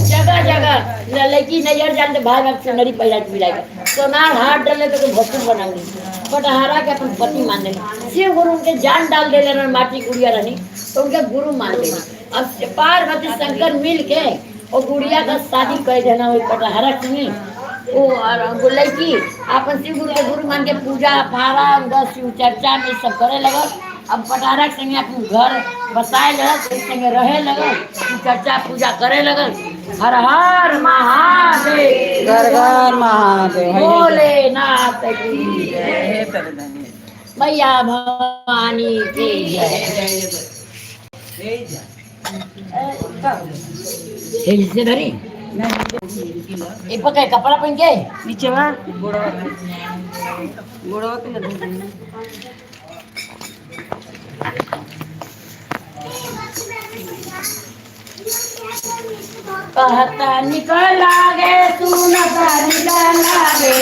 जगह जगह लड़की नजर जान भाई बाप चुनरी पहिरा के मिला के सोनार हाथ डले तो भसुर बनाऊंगी पटहारा के अपन पति मान लेने। शिव गुरु उनके जान डाल दे लेना, माटी गुड़िया रहनी तो उनके गुरु मान लेने। अब पार्वती शंकर मिल के और गुड़िया का शादी कर देना वही पटहारा की वो और लड़की अपन शिव गुरु के गुरु मान के पूजा पारा उनका शिव चर्चा में सब करे लगल। अब पटारा के संगे अपन घर बसाए लगल, संगे रहे लगल, चर्चा पूजा करे लगल। हर हर महादेव, हर हर महादेव, भोलेनाथ की जय, मैया भवानी की जय। धरी एक पकड़ कपड़ा पहन के नीचे वा गोड़वा गोड़वा के कहता निकल आगे सुनता निकल आगे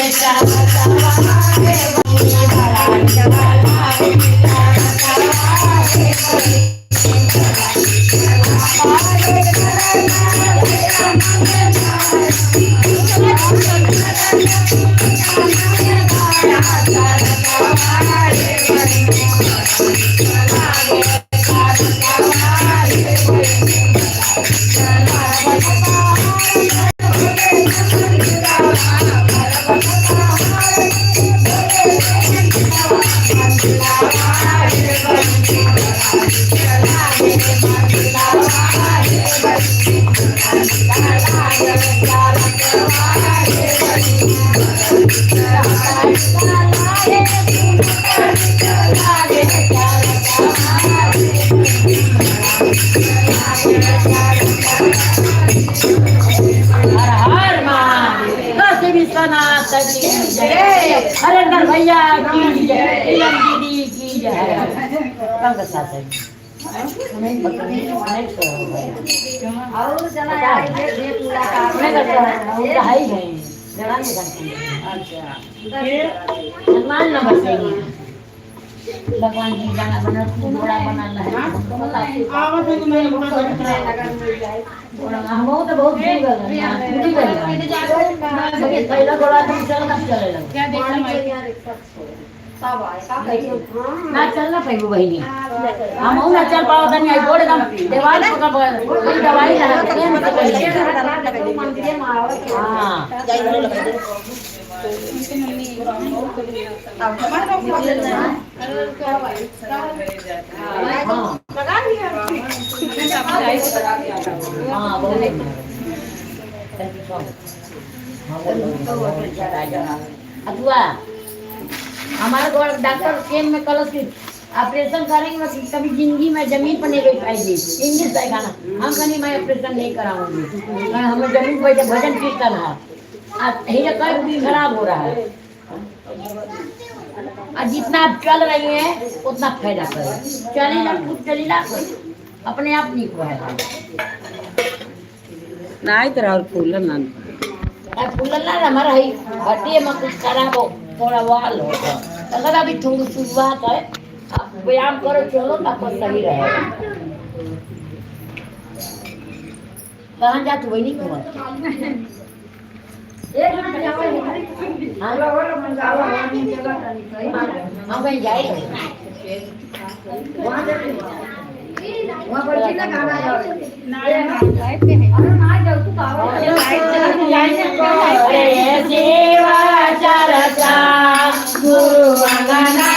हरेंद्र भैया की जय, दीदी की जय। हनुमान नंबर से भगवान जी गाना बना घोड़ा बनाना है। हम तो बहुत पहला घोड़ा तो चल चले ना चलना पैगु बहिनी, हम ना चल पाओ तनी आई गोड़ एकदम देवाल पकड़ कोई दवाई ना हां हां बहुत अथवा हमारे घर डॉक्टर केम में कल ऑपरेशन करेंगे कभी जिंदगी में जमीन पर नहीं गई पाएगी। इंग्लिश पैखाना हम कहीं मैं ऑपरेशन नहीं कराऊंगी, हमें जमीन पर भजन कीर्तन है खराब हो रहा है। और जितना आप चल रही हैं उतना फायदा करे। चलीला खूब चलीला अपने आप निक है। ना तरह और फूल ना फूलल ना हमारा है हड्डी में कुछ खराब हो थोड़ा वाल हो तो अगर अभी थोड़ी शुरुआत है, आप व्यायाम करो चलो तो आपको सही रहेगा। कहाँ जाते वही नहीं कुमार। हाँ कहीं जाए गुरु वंदना।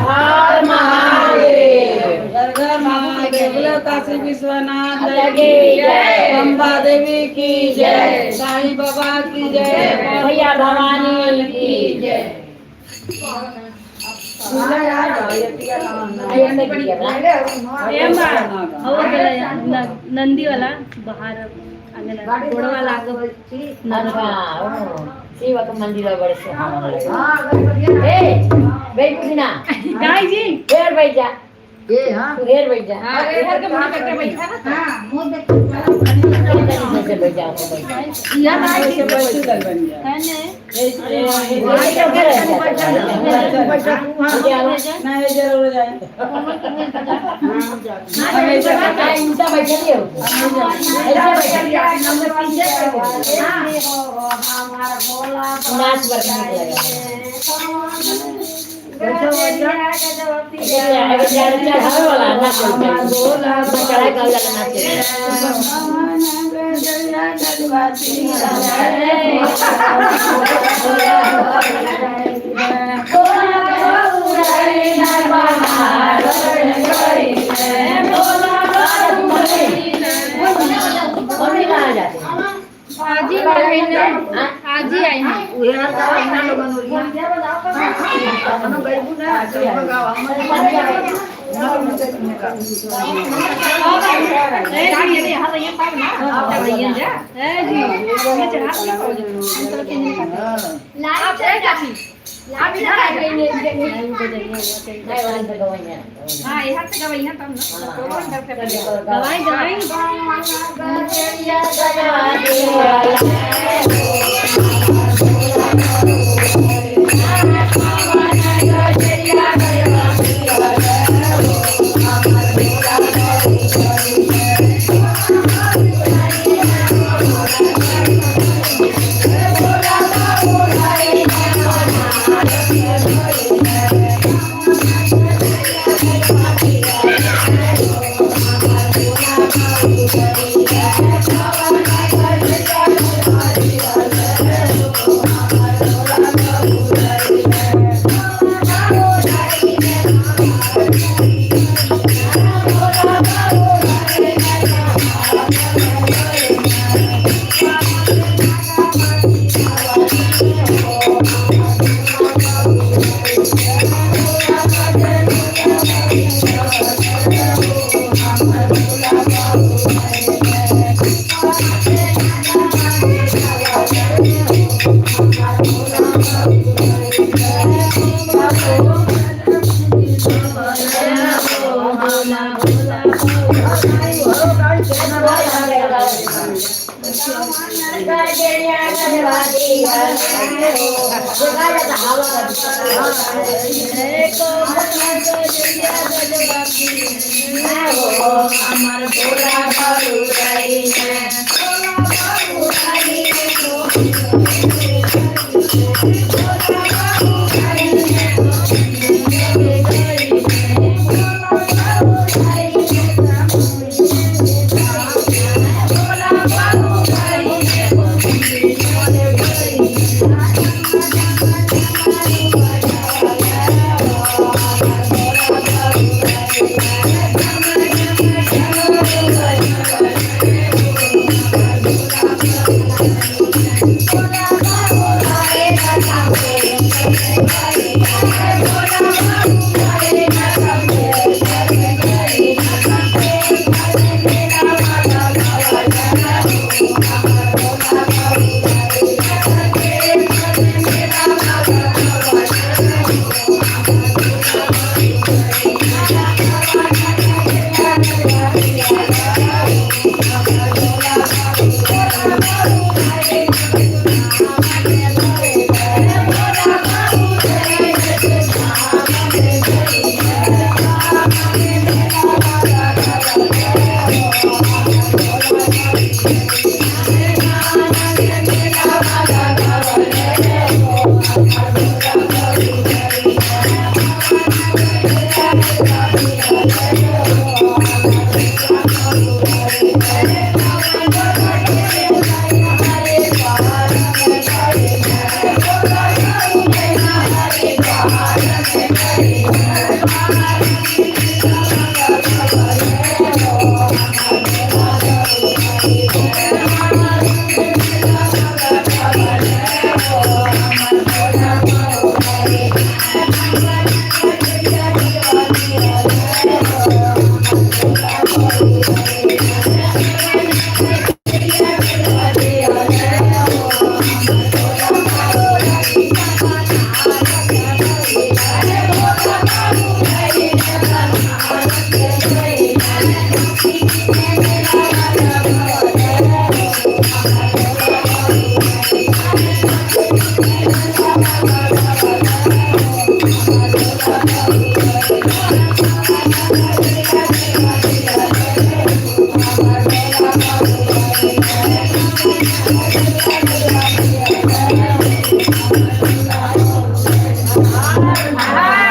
हर महादेव। घर घर महादेव, बोलो काशी विश्वनाथ की जय। अम्बा देवी की जय, साईं बाबा की जय, भैया भवानी की जय। नंदी वाला बाहर गोड़वा लागो। शिव के मंदिर बड़े सुहावन लगे। ए बैठ ना गाय जी हेर बैठ जा, तू हेर बैठ जा, तनी से बैठ जा, बैठ जा। उल्टा बैठे नहीं हो, नाच बरखा आज ही आई हैं, आज ही आई हैं। दवाई दवाई।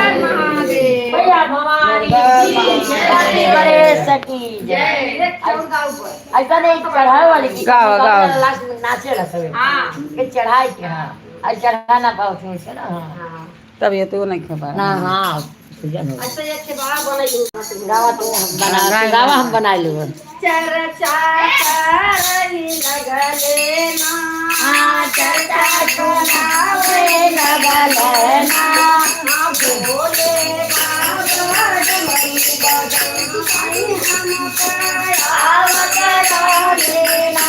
भैया भवानी की गणेश की जय। ऐसा नहीं चढ़ाए वाली की गाओ, गाओ। लास्ट में नाचे ला सब के चढ़ाए के हाँ आज चढ़ा ना पाओ थी से ना हाँ तब ये तो नहीं खबर ना हाँ पूजन हो गावा तो हम बना गावा हम बना लो चर्चा करई लगले ना, चर्चा सुनावे लगले ना, भोले बाबा डमरू बजाई हमका आवत रहे ना,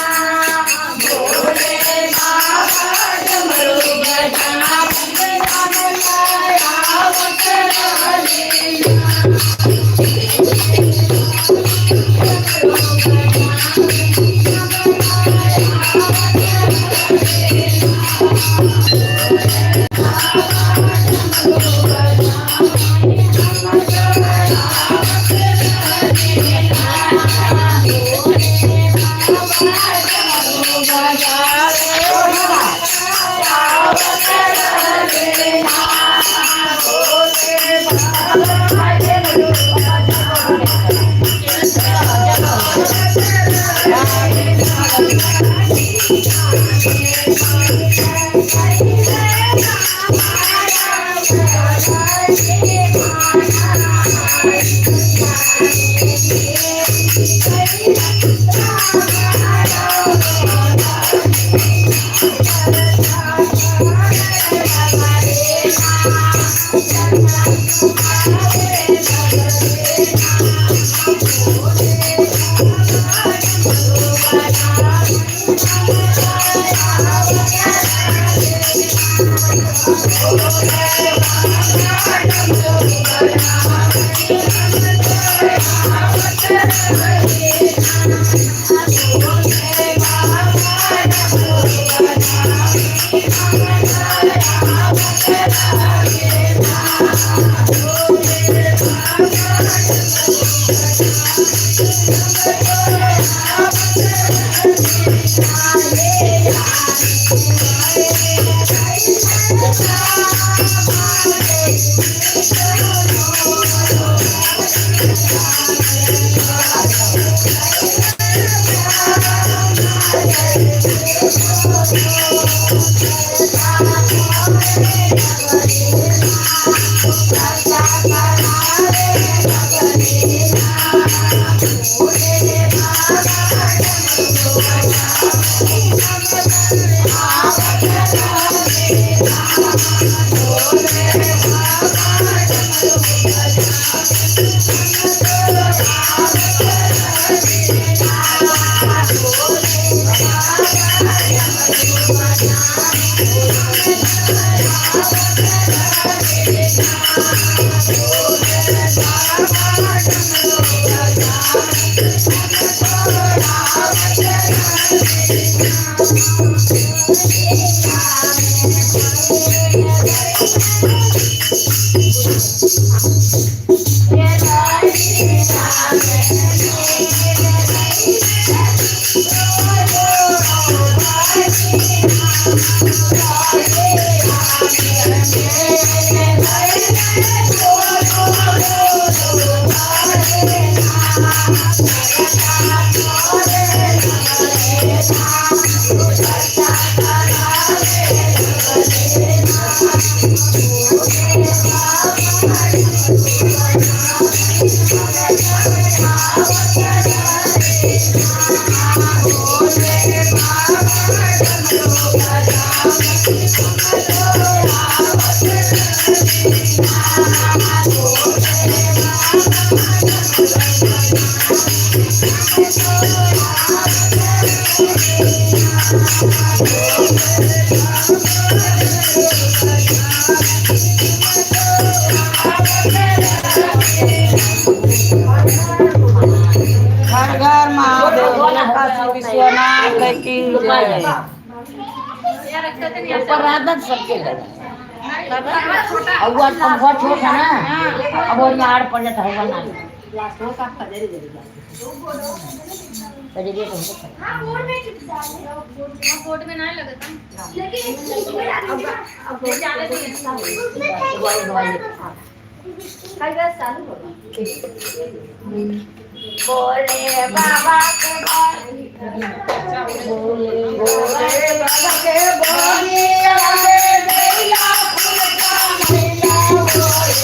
भोले बाबा डमरू बजाई हमका आवत रहे ना। हर घर महादेव काशी विश्वनाथ की जय। ऊपर आदत सबके घर अब वो पंखा छोट है ना, अब वो यहाँ आड़ पड़ जाता होगा ना। कजरिया तो हमको बोर्ड में नहीं लगता। दवाई दवाई भोले बाबा के भोले बाबा के बोलिया रे मैया फूल का मैया भोले।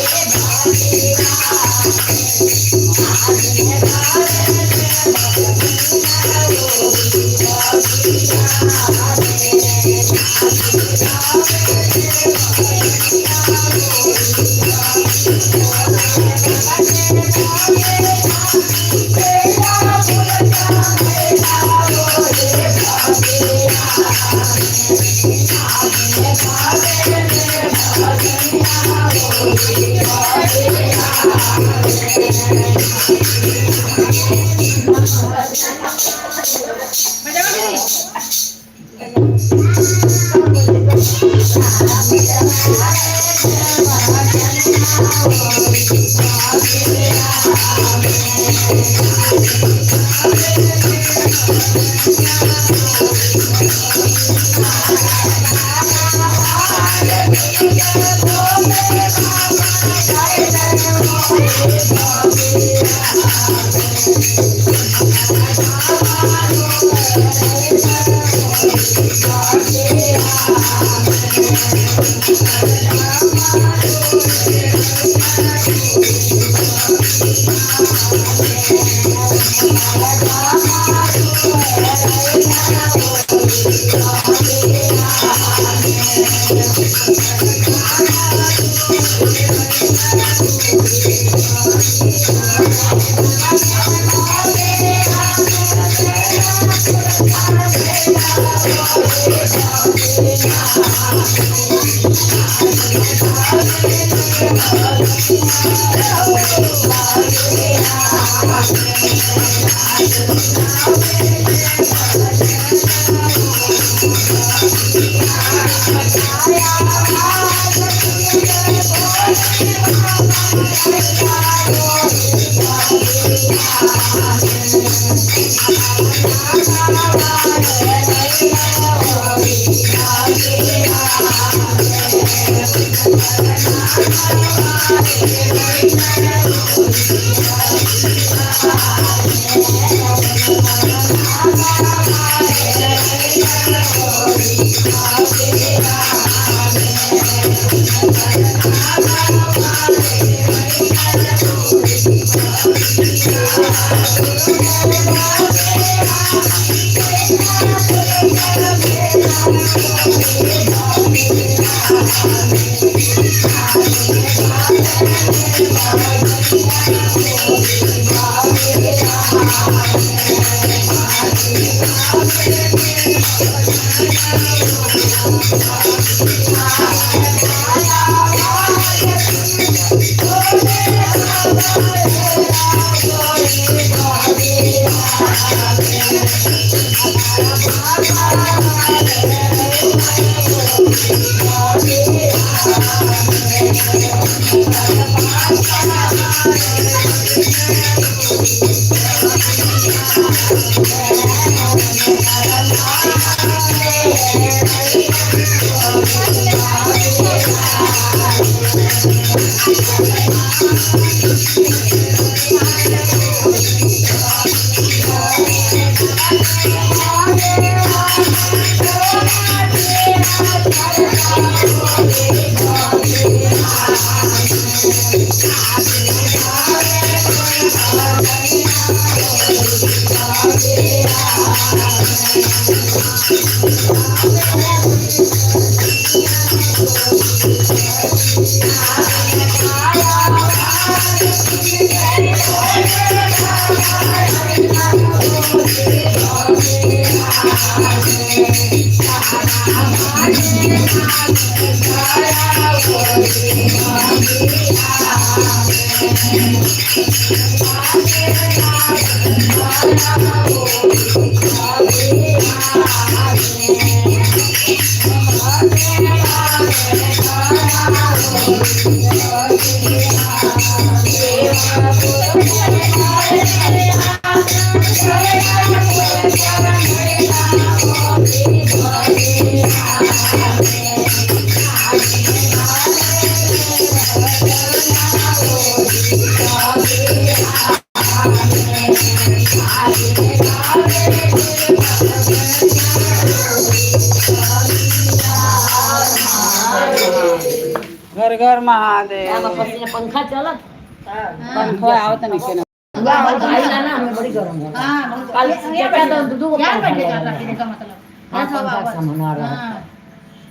घर घर महादेव। पसीना पंखा चलत पंखा आवत नहीं के ना। भाई ना हमें बड़ी गरम हो। हाँ, कल चचा तो दूधू को यार पंखा बैठे लगा कर है। रखने का मतलब। हाँ, यहाँ सब पंखा आवाज। सामने आ रहा है। हाँ।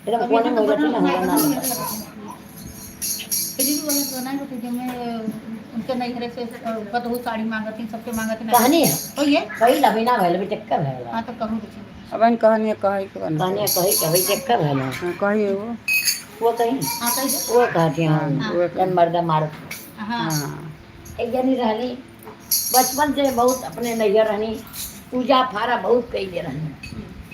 एकदम कोने में हो जाती ना, हवा ना लगता। फिर भी बोले तो नहीं होती, जब मैं उनके नैहरे से बतहु साड़ी मांगती सबके मांगती नहीं। कहानी है तो ये कही लबीना भइल भी चक्कर भइल। हाँ तो कहूँ कुछ। अब इन कहानी कहे के बन। कहानी कही कभी चक्कर भइल। हाँ, कही वो। वो कही हाँ कही दो। वो कहती हाँ, हाँ वो जन मर्दा मारो। हाँ। हाँ। एक जनी रहनी बचपन से बहुत अपने नैहर रहनी, पूजा फारा बहुत कैले रहनी,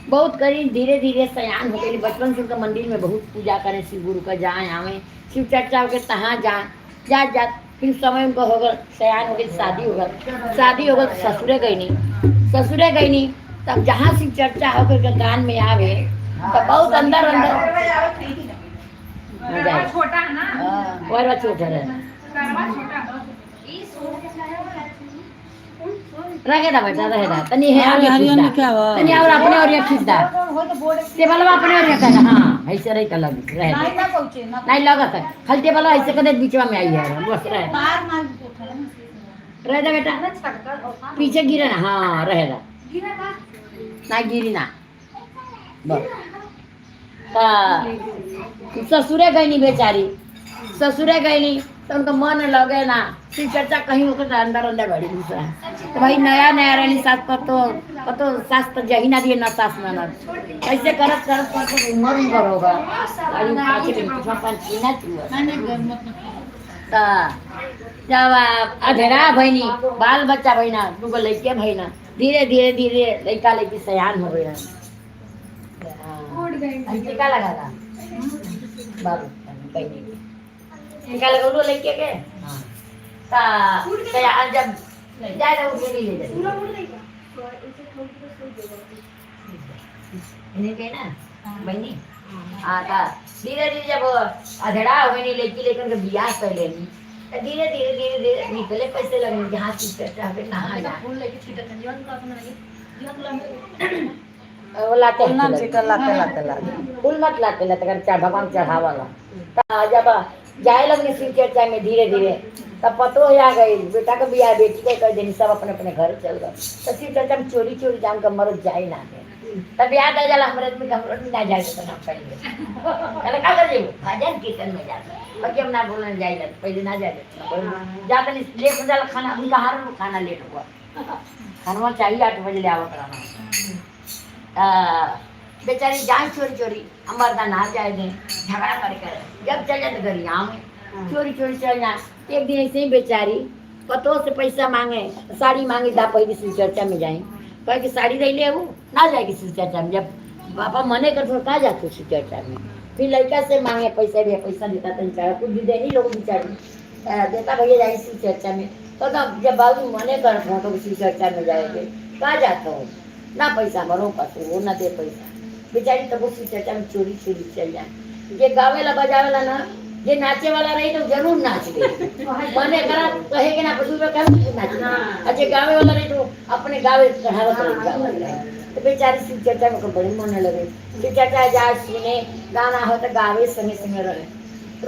बहुत करी। धीरे धीरे सयान हो गई। बचपन से उनका मंदिर में बहुत पूजा करें, शिव गुरु का जाए आवे, शिव चर्चा के तहाँ जाए जात जात। फिर समय उनका हो गल, सयान हो गई, शादी हो गल। शादी हो गल तो ससुरे गई नहीं, ससुरे गई नहीं तब जहाँ शिव चर्चा हो गई कान में आवे तो बहुत अंदर अंदर मजा आए। छोटा है ना, और छोटा रहे करवा छोटा। रहे दा बेटा, रहे दा तनी है आगे हरियन खींच दा। क्या हुआ? तनी और अपने और ये खींच दा, टेबलवा अपने और ये कर। हाँ ऐसे रही कलर रहे दा। नहीं ना पहुंचे ना। नहीं लगत है खाली टेबलवा ऐसे कर दे, बीचवा में आई है बस रहे दा। बाहर मार उठा रहे दा बेटा, पीछे गिरे ना। हाँ रहे दा ना, गिरी ना बस। ता ससुरे गई नहीं बेचारी, ससुरे गई नहीं तो उनका मन लगे ना शिव चर्चा कहीं होकर अंदर अंदर बड़ी दूसरा। तो भाई नया नया रही सास पर तो तो सास तो जही ना दिए ना सास ना ना ऐसे करत करत करत उम्र उम्र होगा। अरे पाँच मिनट पाँच छीना चुआ। नहीं नहीं मत ता जब अधेरा भैनी बाल बच्चा भैना दूगो लड़के भैना, धीरे धीरे धीरे लड़का लड़की सयान हो गई। टीका लगा था बाबू कहीं टीका लगा लो लड़के के। हाँ ता सयान जब जाए तो उठे नहीं ले जाए इन्हें कहे ना बहनी। हाँ ता धीरे धीरे जब अधेड़ा हो गई लड़की लेकर के बियाह कर लेनी तो धीरे धीरे धीरे धीरे निकले पैसे लगने जहाँ चीज चर्चा हो नहा जा फूल लेके छीटा जीवन का अपना जीवन का वो लाते हैं नाम फूल। सीता लाते लाते लाते फूल मत लाते लाते कर चार भगवान चढ़ावाला। ता जब जाए लगने शिव चर्चा में धीरे धीरे तब पतो हो आ गई बेटा का बियाह बेटी का कर देनी, सब अपने अपने घर चल गए। तो शिव चर्चा में चोरी चोरी जाम के मरद जाए ना के तब याद आ जाला हमरे में हमरो ना जाए तो ना पहले अरे का कर जेबो भजन कीर्तन में जाते बाकी हम ना बोलने जाए जाते पहले ना जाए जाते नहीं लेट हो जाला खाना उनका हर रोज खाना लेट हुआ, खाना चाहिए 8 बजे ले आवत रहना। बेचारी जाए चोरी चोरी अमरदा ना जाए दे झगड़ा कर कर जब चल जाते घर यहाँ में चोरी चोरी चल जाए। एक दिन ऐसे ही बेचारी पतो से पैसा मांगे साड़ी मांगे दा पहले शिव चर्चा में जाए कहे कि साड़ी ले ले वो ना जाए शिव चर्चा में। जब पापा मने कर थोड़ा कहाँ जाते शिव चर्चा में। फिर लड़का से मांगे पैसा भी पैसा देता तो बेचारा कुछ भी दे नहीं लोग बेचारी देता भैया जाए शिव चर्चा में। तो जब बाबू मने कर तो शिव चर्चा में जाएंगे कहाँ जाता हो ना पैसा मरो पास वो ना दे पैसा बेचारी तब वो शिव चर्चा में चोरी चोरी चल जाए। जे गावेला बजावेला ना जे नाचे वाला रही तो जरूर नाच ले मने करा कहे के ना पशु पे कहे नाच ले। और जे गावे वाला रही तो अपने गावे चढ़ावत रही गावत रही। तो बेचारी शिव चर्चा में बड़े मन लगे। शिव चर्चा जाए सुने गाना हो तो गावे संगे संगे रहे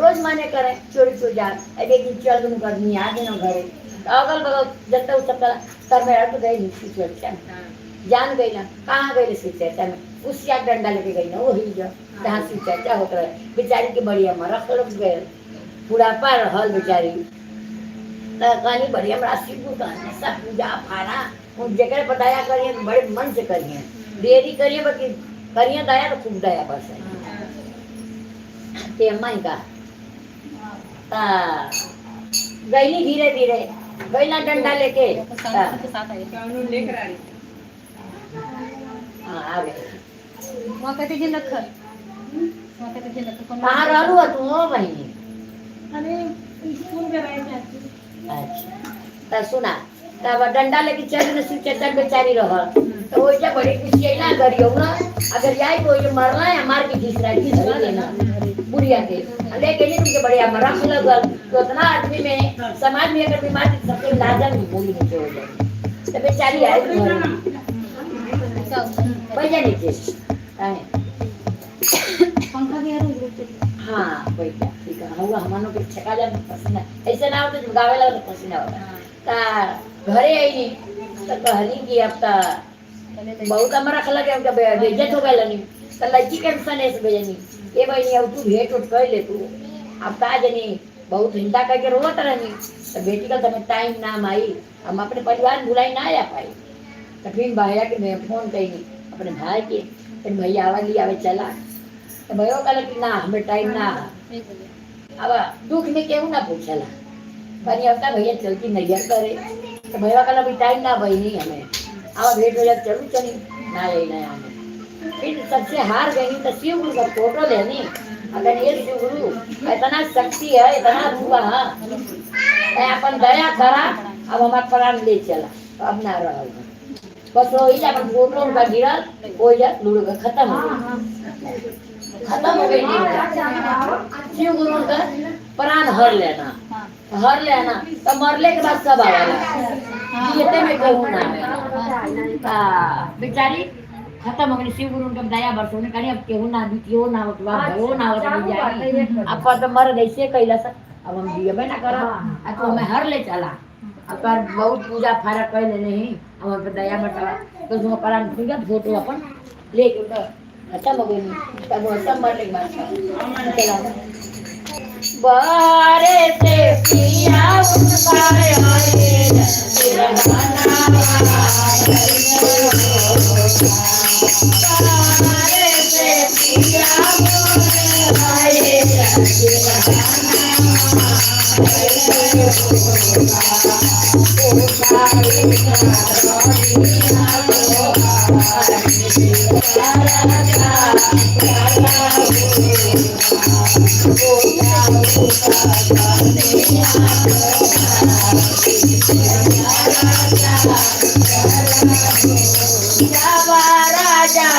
रोज मने करे चोरी चोरी जा। अब एक दिन चल दूँ गर्मी आ गई ना घरे तो अगल बगल जब तक सब तर मेरा तो गई नहीं शिव चर्चा में जान गई ना कहाँ गई शिव चर्चा में उस डंडा लेके गई ना वही जो जहाँ शिव चर्चा होता रहे। बेचारी के बढ़िया मरख लग गए बुढ़ापा रहल बेचारी। तो कहनी बढ़िया हमारा शिव का हमेशा पूजा फारा उन जगह पर दया करिए तो बड़े मन से करिए देरी करिए बाकी करिए दया तो खूब दया बस है ते अम्मा ही का। ता गईली धीरे धीरे गईला डंडा लेके। हाँ के साथ आए। हाँ, आ गए। वहाँ कहते जिन रखल, वहाँ कहते जिन रखल। कहाँ रहलू हो तू हो बहिनी? अरे स्कूल में रहे चाची। अच्छा त सुना, तब डंडा लेके चल न शिव चचा बेचारी रहल तो ओइजा बड़ी खुशी ना गरियो ना अगर जाए तो ये मरला है मार के घिस रहा घिस लेना बुढ़िया के ले गई तुमके बढ़िया मरा लगल तो उतना आदमी में समाज में अगर बीमार थी, सबके लाजम बोली नीचे हो जाए तो बेचारी आई घर बैठ जा नीचे आए। पंखा भी है रोज। हाँ बैठ जा, ठीक है। हुआ हमानो के छका जा पसीना ऐसे ना हो तो जब गावे लगा तो पसीना होगा। ता घरे आई तो कहली कि अब ता बहुत हमारा खला के हमका बेइज्जत हो गइल नी त लड़की के सने से भेजनी ए बहिनी अब तू भेंट उठ कर ले तू अब ता जनी बहुत हिंसा करके रोवत रहनी तो बेटी का तुम्हें टाइम ना माई हम अपने परिवार भुलाई ना आ पाई। तो फिर भैया के मैं फोन कही अपने भाई के, फिर भैया आवा ली आवे चला तो भैया कहला कि ना हमें टाइम ना। अब दुख में केहू ना पूछला पर अब भैया चलती नैहर करे तो भैया कहला भी टाइम ना बहिनी हमें अब भेंट हो जाए चलू चली ना यही ना हमें। फिर सबसे हार गई तो शिव गुरु का फोटो लेनी अगर ये शिव गुरु इतना शक्ति है इतना हुआ हाँ अपन दया करा अब हमार प्राण ले चला तो अब ना रह बस वही जा अपन फोटो उनका गिरल हो जा लूड़ो का खत्म हो गई, खत्म हो गई। शिव गुरु का प्राण हर लेना हर लेना तो मरले के बाद सब आवेला जीते में कहूँ ना आवेला। बेचारी खत्म हो गई। शिव गुरु उनका दया बरसो ने कही अब केहू ना बीतियो ना होत बा भयो ना होत जाई अब पर तो मर ऐसे कैला सा अब हम जियबे ना करब आ तो हमें हर ले चला अब पर बहुत पूजा फारा कर ले नहीं अब हम पे दया बरसावा तो तुम प्राण पूजा फोटो अपन ले के उनका खत्म हो गई। तब वो सब मरले के बाद चला बारे से पिया उनका आए बारे से पिया आए राजा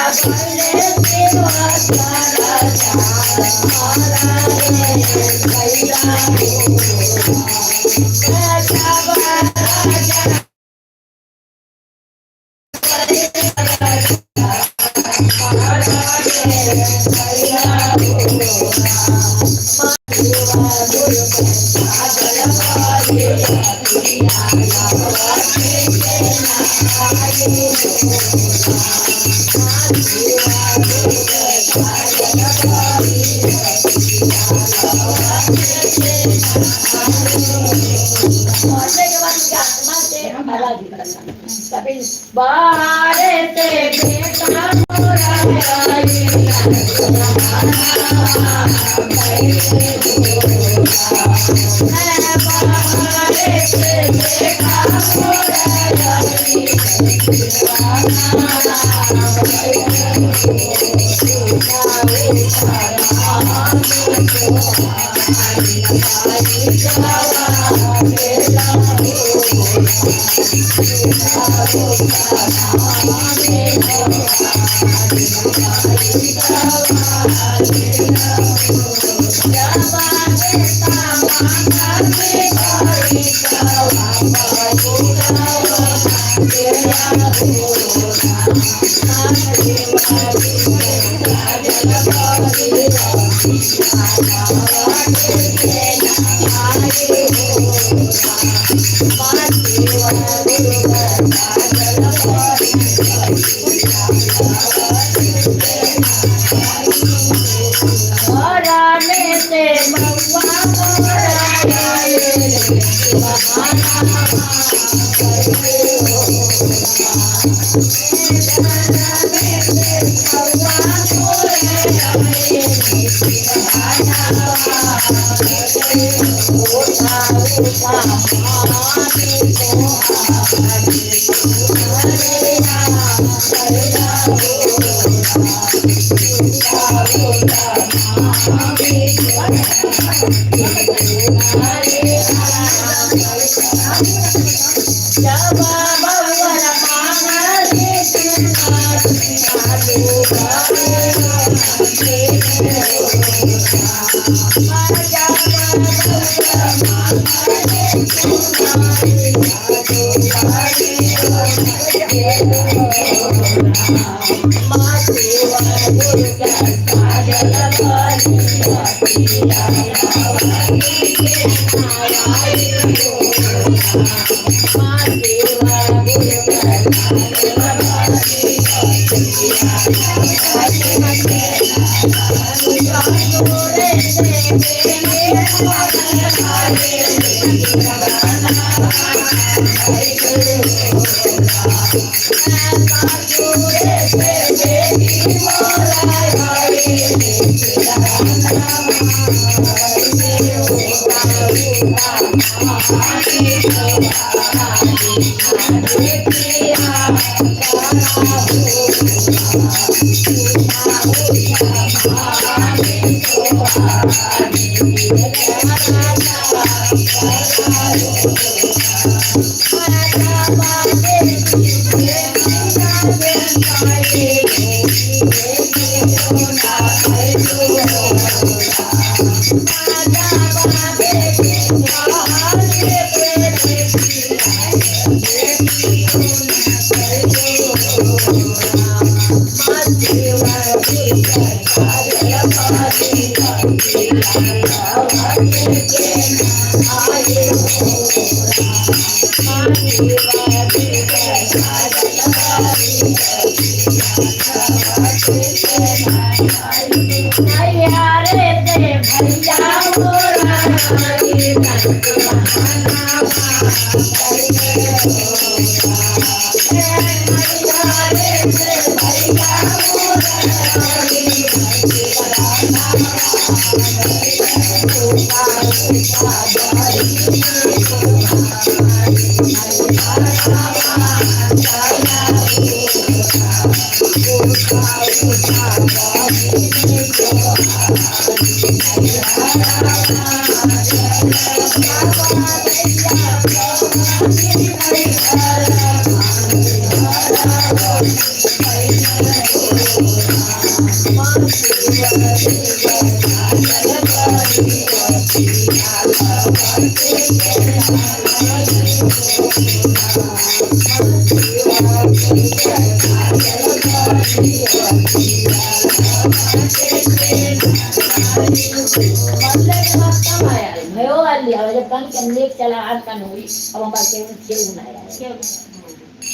मरने के बाद उनके आत्मा से आवाज निकलना तभी बारे से बेटा मोरा से मऊआ मोरा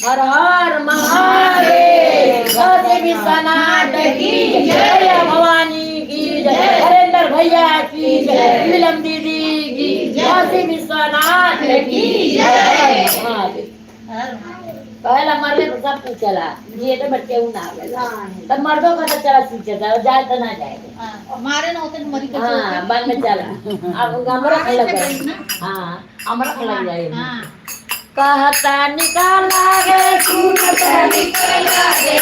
हर हर महादेव, काशी विश्वनाथ की जय, भवानी की जय, हरेंद्र भैया की जय, नीलम दीदी की जय, काशी विश्वनाथ की जय। महादेव पहला मरले तो सब कुछ चला, ये तो बच्चे ना तब मर्दों का तो चला सीखे जाए तो ना जाए, मारे ना होते मरी। हाँ बाद में चला अब हमरा लग जाए, हाँ हमरा लग जाए। कहता निकाला गे सुनता निकाला गे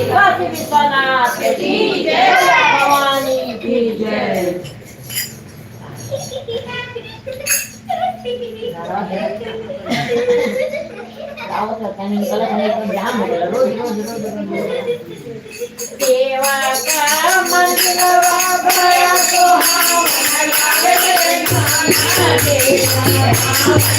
काशी विश्वनाथ की जय, भवानी की जय। आवत रहता नहीं निकलत नहीं, एकदम जाम हो गया। रोज रोज रोज रोज रोज। देवा का मंदिरवा बड़ा सुहावना लागे नाना देवा।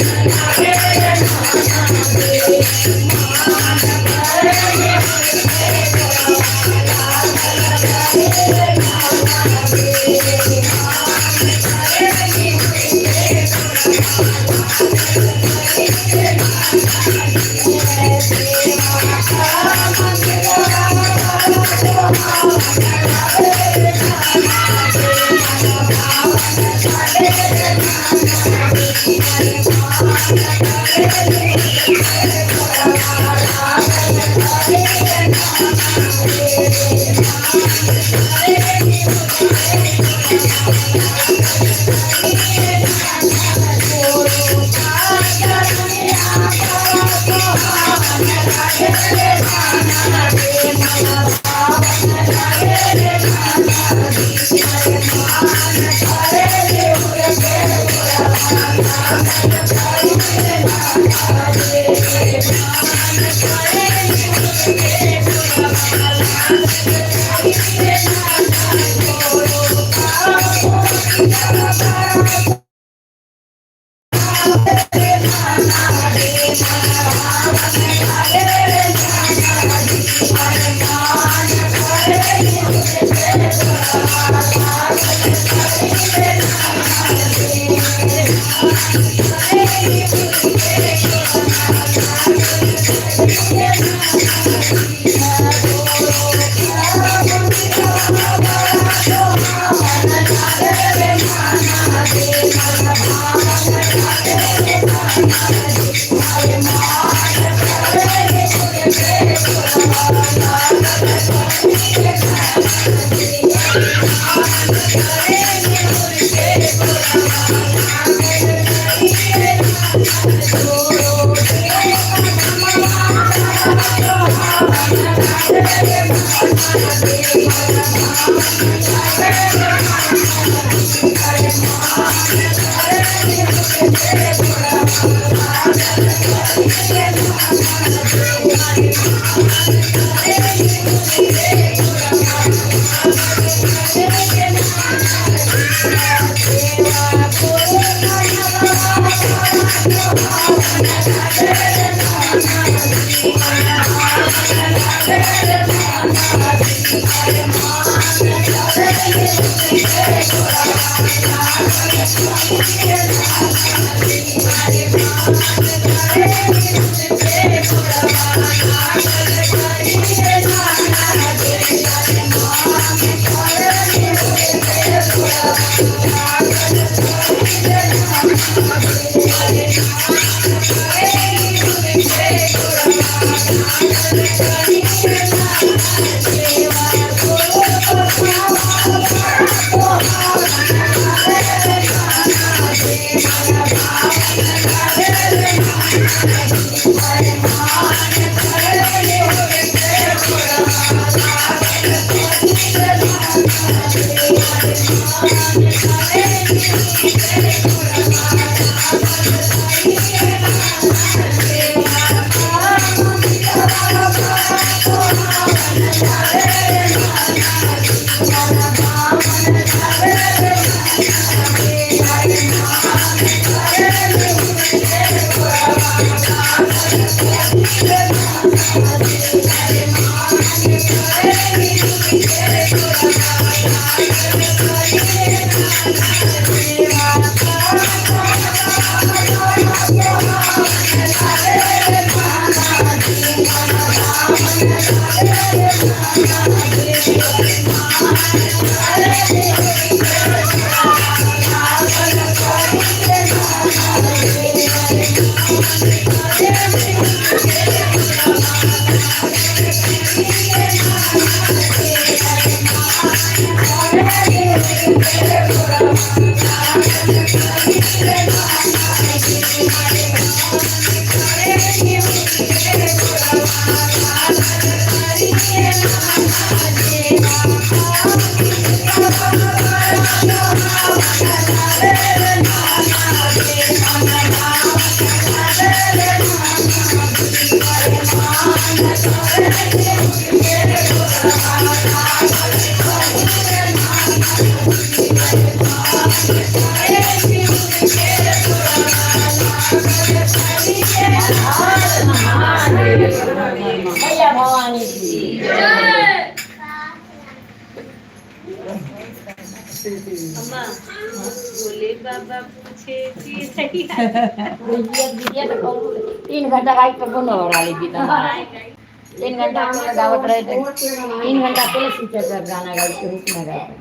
मैया भवानी की अम्मा भोले बाबा पूछे विद्या तो 3 घंटा गाई तो कोनो हो रहा गीत। 3 घंटा हम लोग गावत रहे थे। 3 घंटा पहले सीखे थे गाना गाई के रुक ना गाते।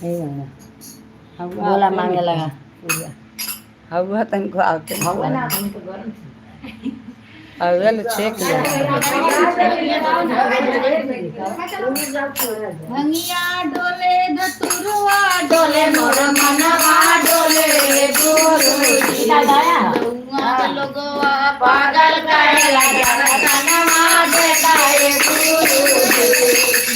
यही गाना बोला मांगे लगा पूजा। हवा तनको आवते। हवा ना हम तो गरम। हवा ले छेक ले। भंगिया डोले, धतुरवा डोले, मोर मनवा डोले गुरुजी। गाया। गौआ लोगवा पागल कहेला, दर्शनवा देताए गुरुजी।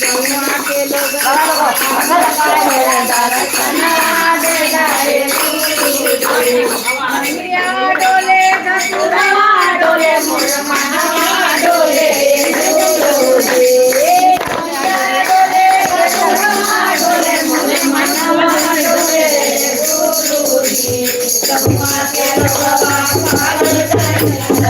गौआ के लोगवा पागल कहेला, दर्शनवा देताए गुरुजी। भंगिया डोले, धतुरवा डोले, मोर मनवा डोले गुरुजी। डोले, मोर मनवा डोले गुरुजी। गौआ के लोगवा पागल कहेला।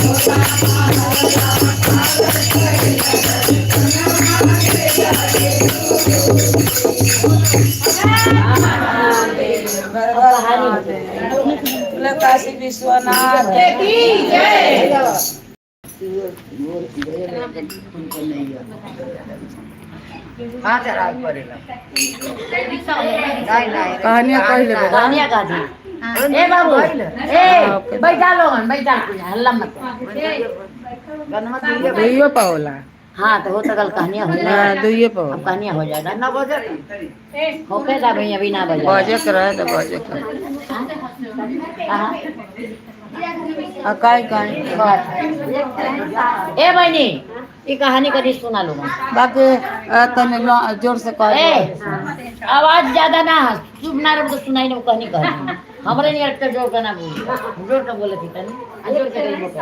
कहानी हो गई। काशी विश्वनाथ की जय। कहानियाँ कह लेबे। कहानियाँ कहा थी ए बाबू, ए बैठा लो, बैठा, हल्ला मत। दुइयो पावला। हाँ तो हो तो कल कहानियाँ हो हाँ जाए। दुइयो अब पावला। कहानियाँ हो जाएगा ना, होके दा भैया अभी ना बजा। बजे के रहे तो बजे के। हाँ। आ काहे काहे। ए बहनी, ये कहानी कभी सुना लो। बाकी तने जोर से कह। ए आवाज ज्यादा ना, चुप ना रहो तो सुनाई ना कहानी कहानी हमरे नहीं अटका, जोर का ना बोल, जोर का बोले थी तनी आ, जोर के नहीं बोले।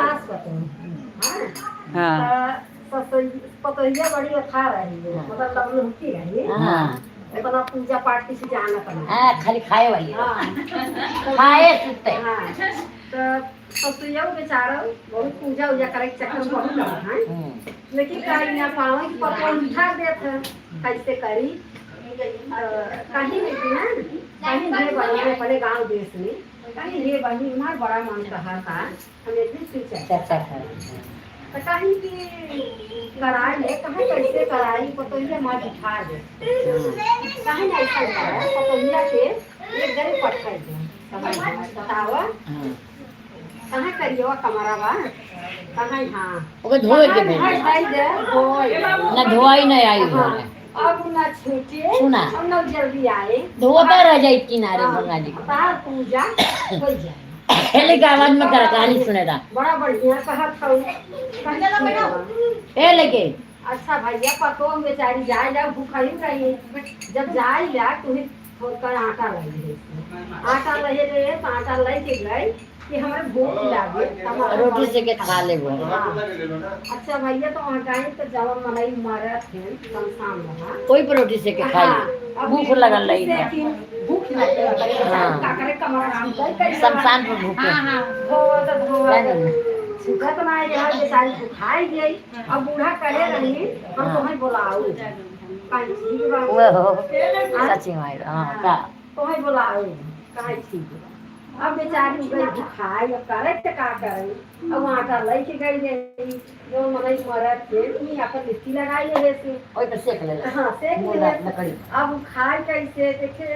हाँ पतोहिया बड़ी अखा रही है, मतलब लवलुकी रही। हाँ। इतना पूजा पाठ किसी जाना पड़ा। हाँ, खाली खाए वाली है। हाँ। खाए सुते। हाँ, तो ससुरिया बेचारा बहुत पूजा उजा करे के चक्कर में बहुत लगा है, लेकिन कहीं ना पावे कि पतोह उठा देत है, कैसे करी? कहीं नहीं ना कहीं हे बहनी, अपने गांव देश में कहीं हे बहनी, हमार बड़ा मन कहा था हम एक दिन शिव चर्चा चर्चा कर। तो कहीं कि कराई ले, कहीं कैसे कराई, पतोहिया माँ बिठा दे, कहीं ना ऐसा करा, पतोहिया के एक जगह पठाई दे, बतावा। कहाँ करियो कमरा बा कहाँ? हाँ। ओके धोए के कहाँ भेज। हटाई दे, धोए। ना धोआई नहीं आई। हाँ, घरे। अब ना छूटे। सुना। अब ना जल्दी आए। धोता रह जाए किनारे गंगा जी को। तार पूजा हो जाए। हेले के आवाज में करा कहानी सुनेगा। बड़ा बढ़िया कहत हूँ। ए लेके। अच्छा भैया, पतो हम बेचारी जाए जा भूखा ही रही। जब जाए ला तुम्हें थोड़ा आटा लाई रहे, आटा लहे रहे तो आटा लाई के गए कि हमारे भूख लागे हमारा। रोटी से के खा ले वो। हाँ। अच्छा भैया, तो आटा ही तो जब मलाई मारा थे शमशान रहा। कोई पर रोटी से के खा हाँ, ले। अब भूख लगल रही से है। कि भूख लगे। हाँ। का करे, कमरा छूटल कैसे? शमशान पर भूखे। धोवत धोवत सुखत ना यहाँ बेचारी भुखाई गई। अब बूढ़ा कहे रही हम तुम्हें बुलाऊ, कहीं ठीक बा। वो हो सच्ची मार, हाँ का। तुम्हें बुलाऊ, कहीं ठीक बा। अब बेचारी गई भुखाई, अब करे तो का करे? अब आटा लै के गई रही, जो मनई मरत थे उन्हीं अपन लिट्टी लगाई रहे से। ओई पर सेक ले। हाँ, सेक मुर्गा ले। लकड़ी। अब खाए कैसे? देखे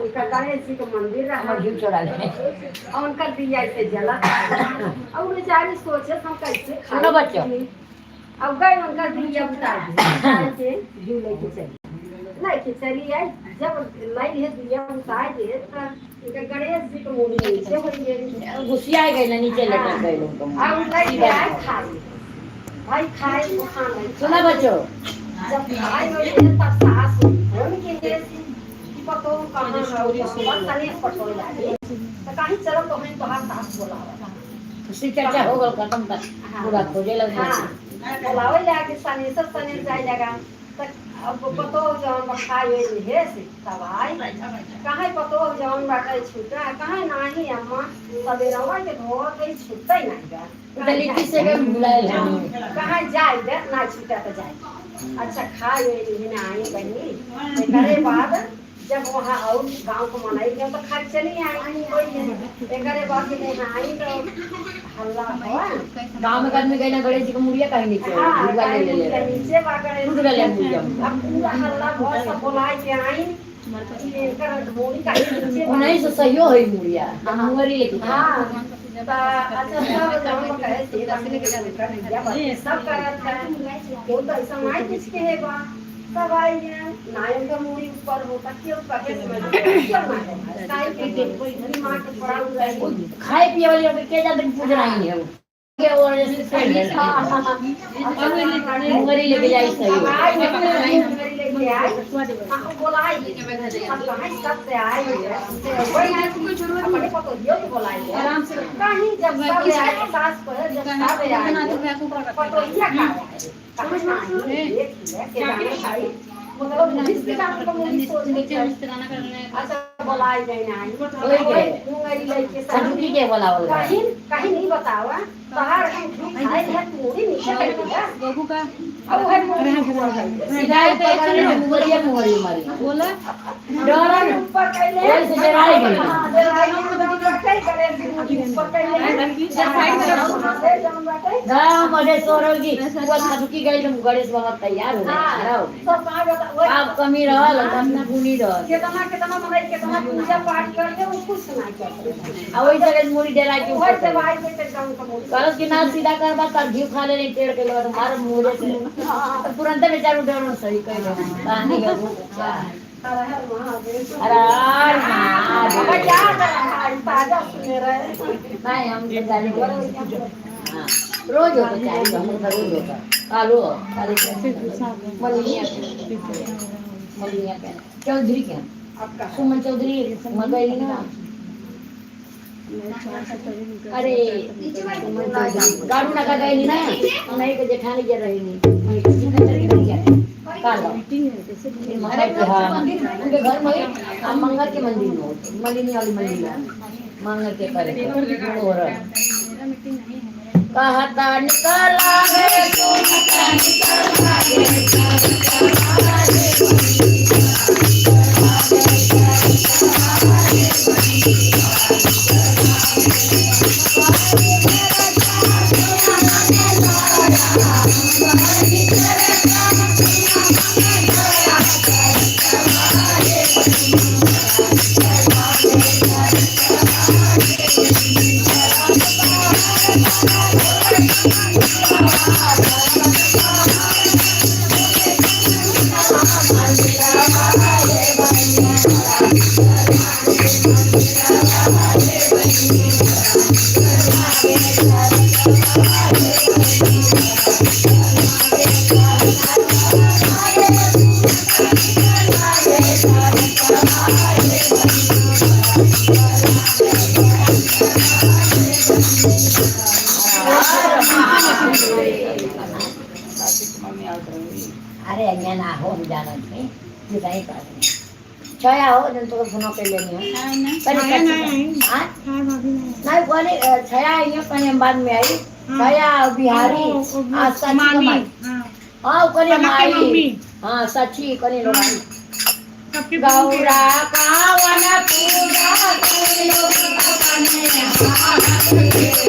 उनका गणेश जी के मंदिर रहा। हमर घी चोरा ले। और उनका दिया ऐसे जला। और बेचारी सोचे हम कैसे खाए? सुनो बच्चों। अब गए, उनका दिया उतार दिया के घी लेके चली, लेके चली आई। जब लाई है दिया उतार दिए तो इनका गणेश जी के मुंह नीचे हो गई। गुस्सिया गई ना, नीचे लटक गई उनको। अब लेके आए, खाए भाई, खाए वो खाना। सुना बच्चों। जब खाए हुए तब सास फोन के लिए कि पतो कहाँ है, सने पटो लागे तो कहीं चलो तो हम तोहार सास बोलावा। उसी चर्चा हो गल खत्म तक पूरा खोजे लग। हाँ, बोलावे लागे सने सब सने जाए लगा। त अब पतो जवन खाए हुए हे से तब आई, कहाँ पतो जवन बाटे छूटा कहाँ नाही अम्मा, सवेरवा के धोत ही छूटते नहीं गा। तो लिट्टी से के बुलाए हनी। कहाँ जाए दे ना छूटा तो जाए। अच्छा, खाए हुए ना आई बनी, एकरे बाद जब वहाँ और गांव को मनाई गया तो खा चली आई कोई एकरे बाद जब यहाँ आई तो हल्ला हुआ। गांव में आदमी गई ना, गणेश जी के मुड़िया कहीं नीचे हाँ, मुर्गा ले ले ले। नीचे बागड़े। टूट गया मुड़िया। अब पूरा हल्ला बहुत, सब बुलाए के आई कि इनकर मुड़ी कहीं नीचे बा। नहीं से सही हो मुड़िया मुंगरी लेके। हाँ, तो अच्छा सब गाँव में कहे थे सब करत है क्यों तो ऐसा माई किसके है बा, सब आई है नायन का मुड़ी ऊपर होता क्यों कहे समझ क्यों ना है काई के कोई माँ के थोड़ा रही। खाए पिए वाली अभी के जाते पूछ रही है के और जैसे पेड़ है मुंगरी लेके जाई सही हो। आई मुंगरी लेके आई, हाँ, बोलाई अब कहाँ सब से आई है वही अपने पतो यो के बोलाई आराम से कहीं जब सब आए सास को जब सब आए पतोहिया का कहाँ नहीं देख लिया के जाने खाई मतलब जिसके काम को मुझे सोच अच्छा बोलाई गई ना आई वही के। मुंगरी लेके सदुकी के बोलावल गया। कहीं कहीं नहीं बतावा। बाहर हम घी खाए है मुड़ी नीचे कर दिया। बहू का अब है मुड़ी ऊपर कैले। सिलाई तो करे मुगलिया मुगली मारी बोला डरन ऊपर कैले। ओए से डराए गई। हां, डराई गई करे मुड़ी ऊपर कैले। जौन बाटे। गाँव मजे सोरल की वो थकी गई तो गणेश बाबा तैयार हो गए, खड़ा हो गए। सब पाँच बता वही आप कमी रहल तब ना गुनी रहल। केतना केतना मनई केतना पूजा पाठ करके वो कुछ ना करते। आ वही जगह मुड़ी डरा के वही ऊपर से भाई के गाँव का मुड़ी। करस की नाक सीधा करबा तब घी खा ले नहीं टेढ़ के लगा तो मार मुँह से तो तुरंत बेचारू डरन सही कह दो कहानी का भूख। हर हर महादेव। अरे अरे महादेव। अब क्या कर रहा है ताजा सुने रहे। नहीं हम तो जाने के हाँ रोज होता चाहे तो हम लोग का रोज होता कालो काले मलिया मलिया के चौधरी के आपका सुमन चौधरी मगई ना अरे सुमन चौधरी गाड़ू नाका गई ना नहीं के जेठानी जे रही नहीं कालो मंगल के हाँ उनके घर में हम मंगल के मंदिर में होते मलिनी वाली मंदिर में मंगल के करे और कहता निकला गे सुनता निकला गे। अरे અહીંયા ना हो हम जानत नहीं ये नहीं पास में छाया हो जन तो फोन कर लेनी हो पहले हां नहीं बोले छाया आई है पहले हम बाद में आई छाया बिहारी आ सची कमाई हाँ करे माई हाँ सची करे लोग गौरा कावन पूजा करियो अपने हाथ के।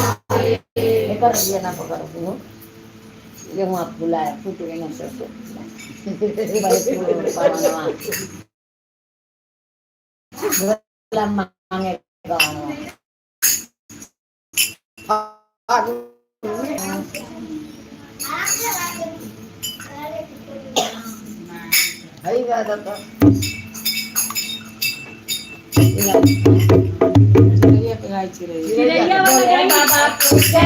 एकर बिया ना पकड़ो तू गेहूं आप फुलाया फूट गए ना सरसों भोला मांगे हई बात तो चिड़ैया बाबा पूजा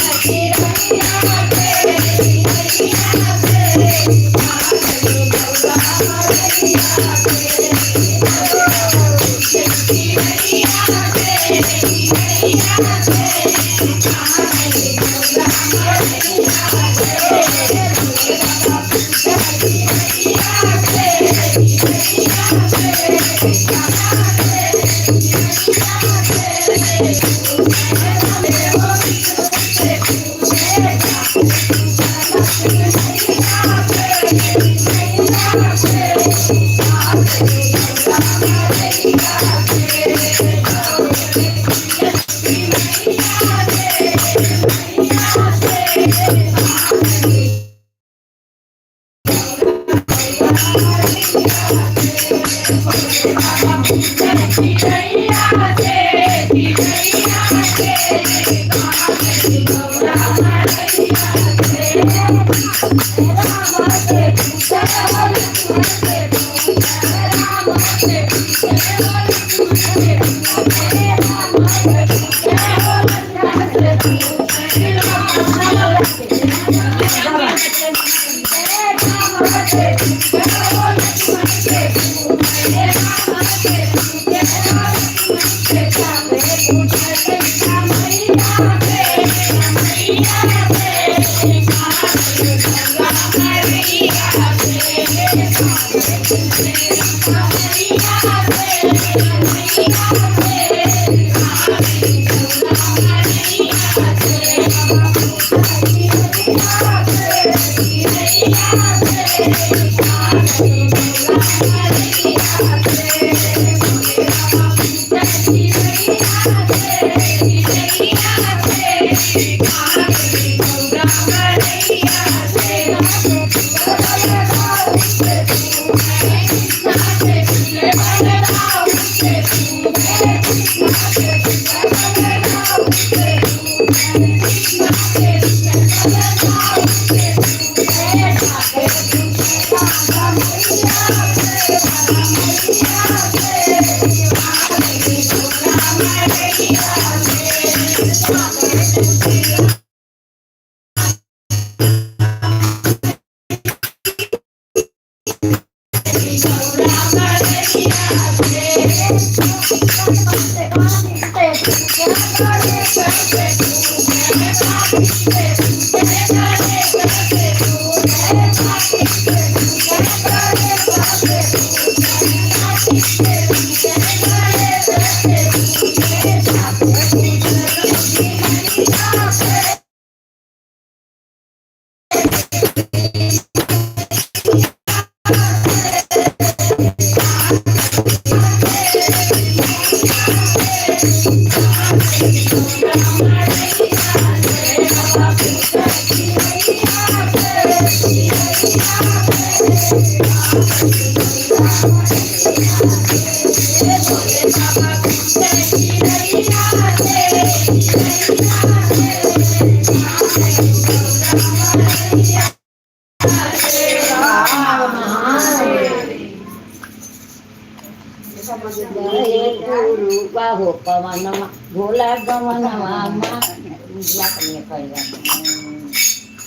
पुरुवा हो पवनमा भोला गवनवा मा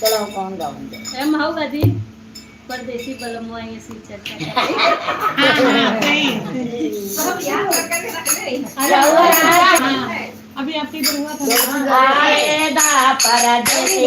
चलो कौन गाऊंगे? एम how दादी परदेसी बलमवा ये सी चर्चा। अभी आपके इधर हुआ था। आए दा परदेसी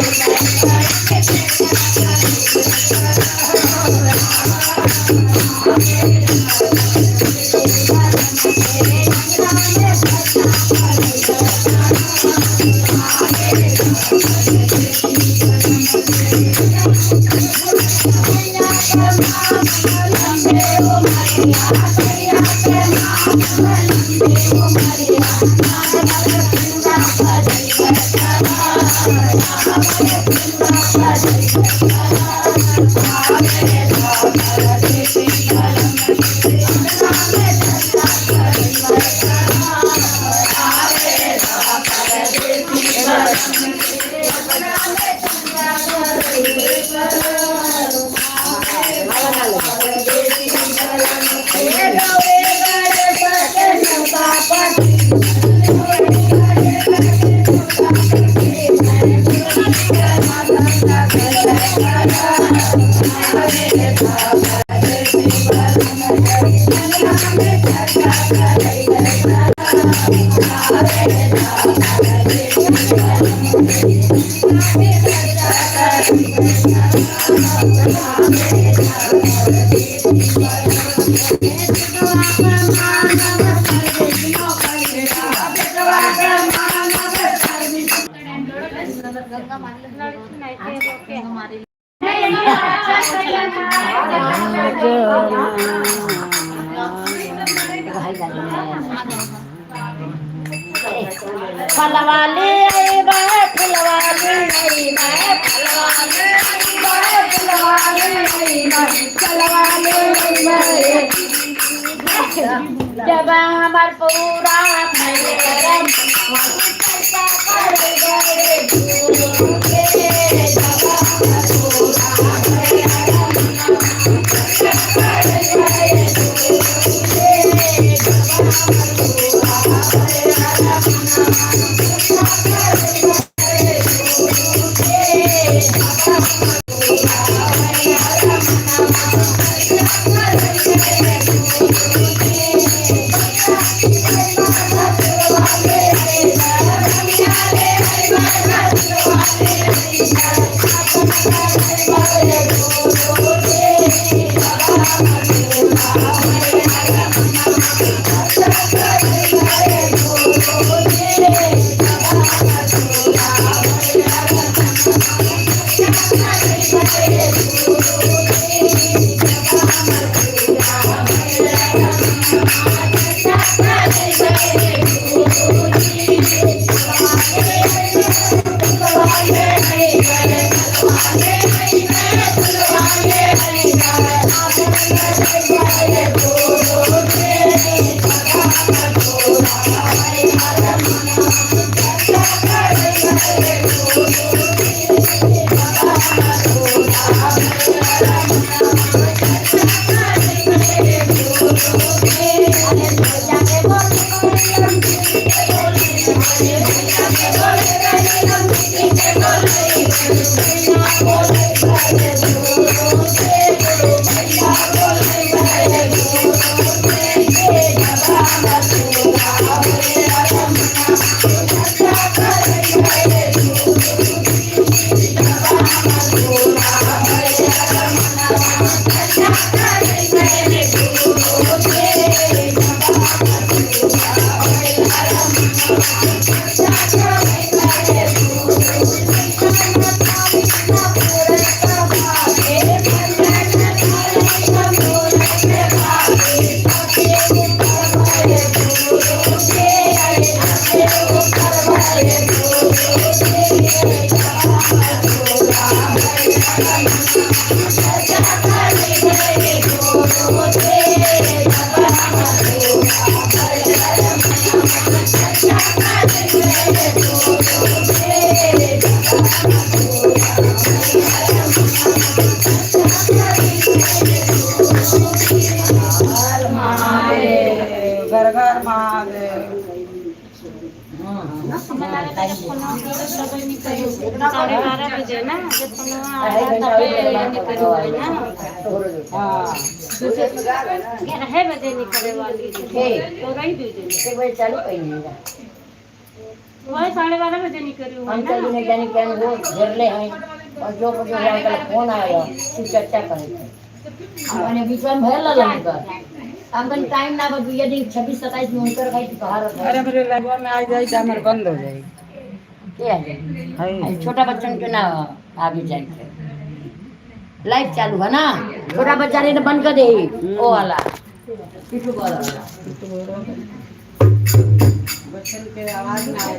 फलवाले आई फुलवाले आई फलवाले आई फुलवाले आई फलवाले आई। जब हमार पूरा करम घर घर महादेव। 12:30 बजे ना जब ना हाँ 11 बजे निकले वाली तो रही दीजिए चालू कहीं वही 12:30 बजे निकली हुई अंकल जी ने जाने क्या वो झेरले हैं और जो कुछ अंकल फोन आया शिव चर्चा करे थे मैंने बीच में भयल लगा अंकल टाइम ना बस यदि 26-27 में उनकर गई तो बाहर। अरे मेरे लगवा में आ जाए तो हमारे बंद हो जाएगी। क्या है छोटा बच्चन के ना आगे जाए लाइट चालू है ना, छोटा बच्चा नहीं तो बंद कर दे ओ वाला पिट्ठू वाला। बच्चन के आवाज ना आए।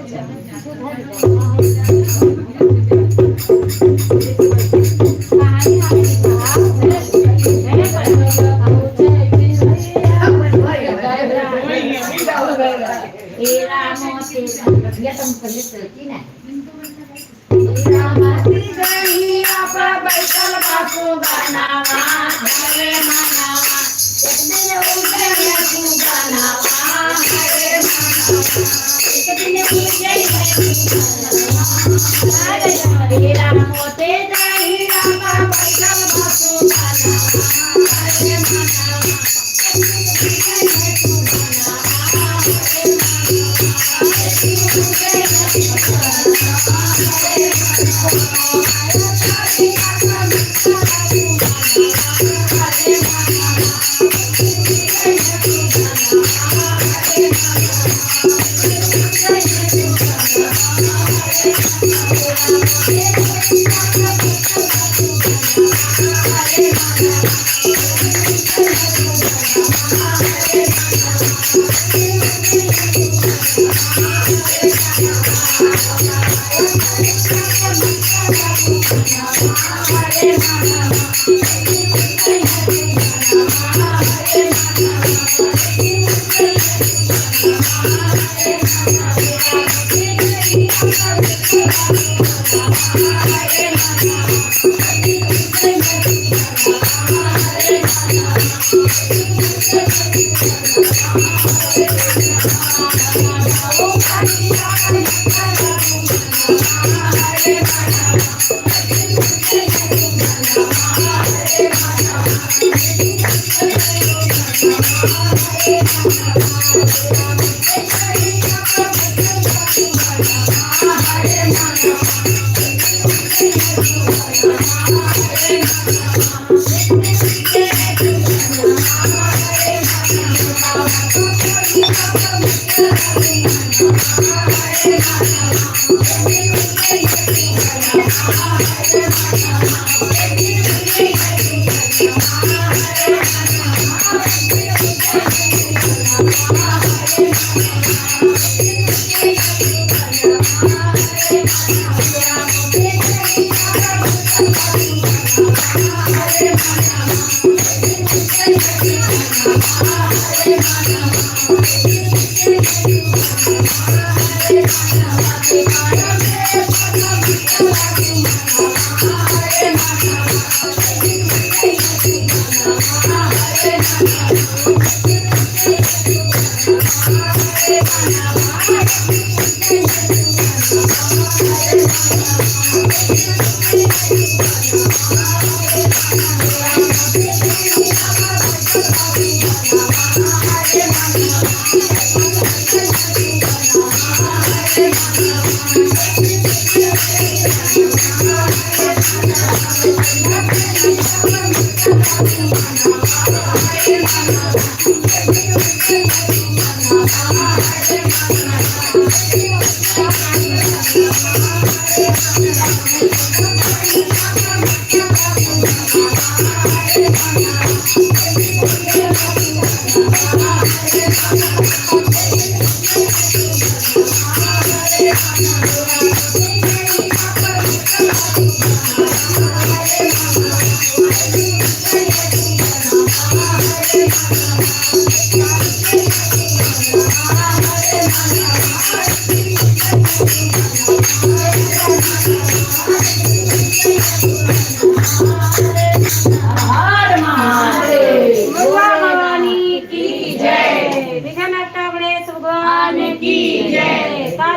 हर महादेव। भवानी की जय।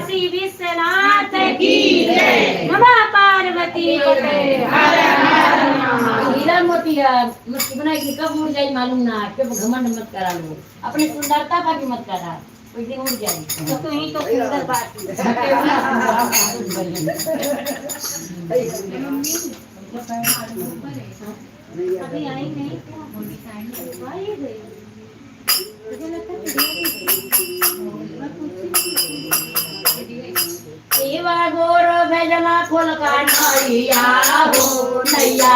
काशी विश्वनाथ की जय। नमः पार्वती पते। हर हर महादेव। हीरा मोती है मत बनाए कि कब उड़ जाए मालूम ना, कब घमंड मत करा लो, अपने सुंदरता पर भी मत करा, कोई दिन उड़ जाए। तो तू ही तो सुंदर बात। अभी आई नहीं क्या? आई गई। मुझे लगता है मैं पूछी। शिवा गोर भेजना खोल का नैया हो नैया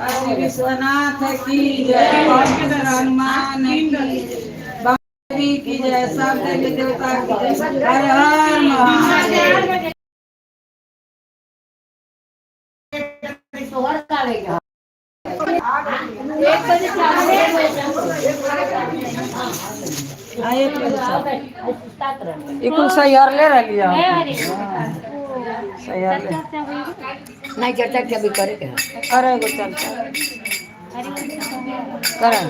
काशी विश्वनाथ की जय, हनुमान की बाबी की जय, सब देवी देवता की जय, हर हर महादेव। हाँ, 1 बजे चल। कुल सैयार ले रही है, सैयार ले। नहीं, चर्चा के अभी करे के है। करे एगो चर्चा करे।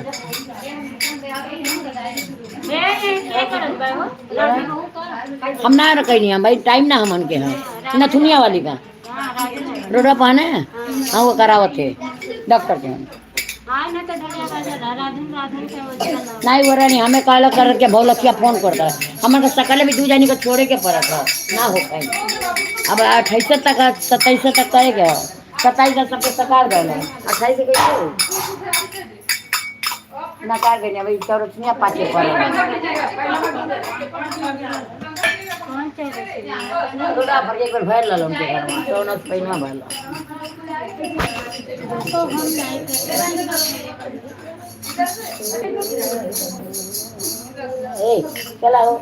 हम ना रखी नहीं भाई, टाइम ना हमन के है। नथुनिया वाली का रोडा पाने, हाँ, वो करावत है डॉक्टर के। नहीं हो रहा, नहीं हमें काला कर के भौलखिया फोन करता है। हमन के सकले भी दू जानी को छोड़े के पड़त है, ना हो पाई। अब 28 तक, 27 तक करे के, 27 तक सबके सकार गए, 28 कैसे होई? नकार गए भाई, चौरसिया पाचे पड़े रोडा पर। एक बार भर ललो उनके घर में चौनस पहिना भरल। ए, चला हो।